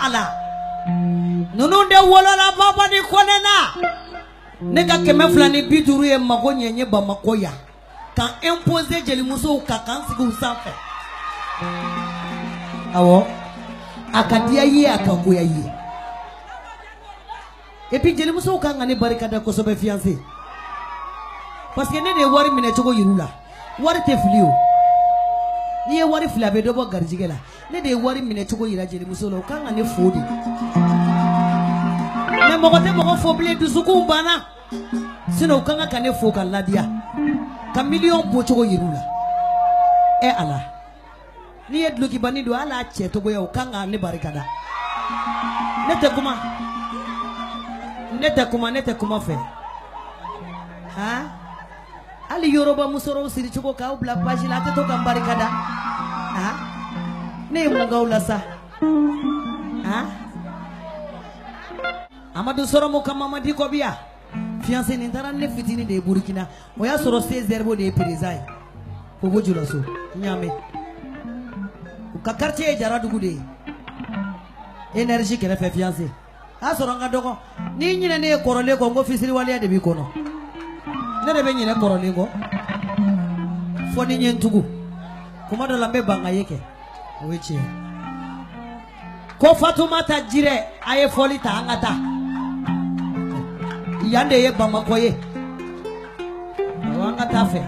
Ala, ninnu de wolola Baba ni Kɔnɛ na. Ne ka 250 ye mago ɲɛ n ye Bamakɔ yan, ka imposer jelimusow kan, k'an sigi u sanfɛ. Awɔ, a ka diya i ye, a ka goya i ye. Et puis jelimusow kan ka ne barikada kosɛbɛ fiancé, parce que ne de ye wari minɛ cogo yir'u la. Wari tɛ fili o, n'i ye wari fili a bɛ dɔ bɔ garijɛgɛ la. Ne de ye wari minɛ cogo yira jelimuso la, o kan ka ne fo de. Mais mɔgɔ tɛ mɔgɔ fo bilen, dusukun banna. Sinon u kan ka ne fo ka ladiya, ka miliyɔn bɔ cogo yir'u la. Ɛ Ala, n'i ye dulokibani don, hali a cɛ togoya, o kan ka ne barikada. Ne tɛ kuma, ne tɛ kuma, ne tɛ kuma fɛ. Han, hali yɔrɔba musɔrɔw siri cogo k'aw bila page la, a tɛ to ka n barikada. Han, ne ye mun k'aw la sa? Han, Amadu sɔrɔmu ka Mamadi Kɔbiya fiancé nin taara ne fitinin de ye Burukina. O y'a sɔrɔ Zerbo de ye président ye, Bobo Julaso Ɲame. U ka quartier ye Jaradugu de ye, énergie kɛrɛfɛ. Fiancé, a y'a sɔrɔ n ka dɔgɔ. N'i ɲinɛ ne ye kɔrɔlen kɔ, n ko fisiriwaleya de b'i kɔnɔ. Ne de bɛ ɲinɛ kɔrɔlen kɔ, fɔ ni n ye n tugu. Kuma dɔ la n bɛ ban ka ye kɛ, o ye tiɲɛ ye. Ko Fatumata Jirɛ, a ye fɔli ta, an ka taa. Yan de ye Bamakɔ ye, awɔ, an ka taa fɛ.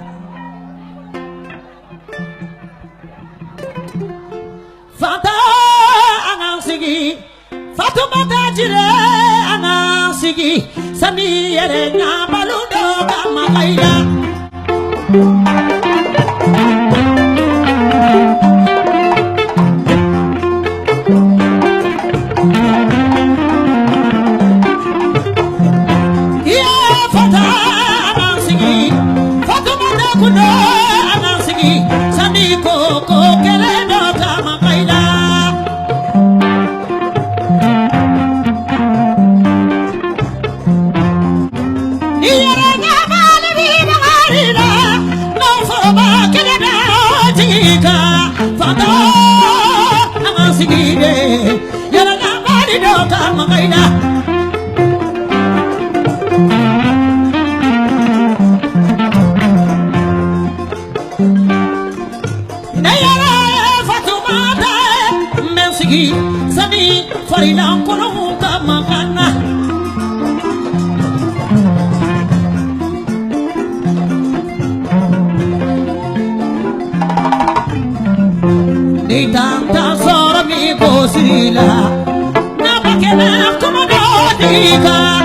Fata, an k'an sigi. Fatumata Jirɛ, an k'an sigi. Sani yɛrɛ ɲabalu dɔ ka maga i la. Iye Fata, an k'an sigi. Fatumata Kundo, an k'an sigi. Sani ko ko kelen dɔ ka maga i la. Ni yɛrɛ ɲabali bi maga i la, nafoloba kelen bɛ o tigi kan. Fata, an k'an sigi de. Yɛrɛ ɲabali dɔ ka maga i la. Ne yɛrɛ Fatumata, n bɛ n sigi sani farilankolonw ka maga n na. Ni tan sɔrɔ min ko siri la, n'a ba kɛnɛ kuma dɔ tigi kan.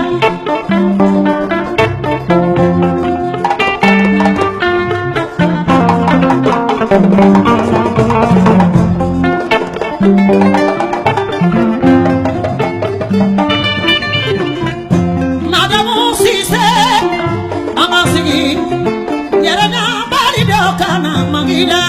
Madamu Sise, an ka sigi. Yɛrɛ ɲabali dɔ kana mangi la.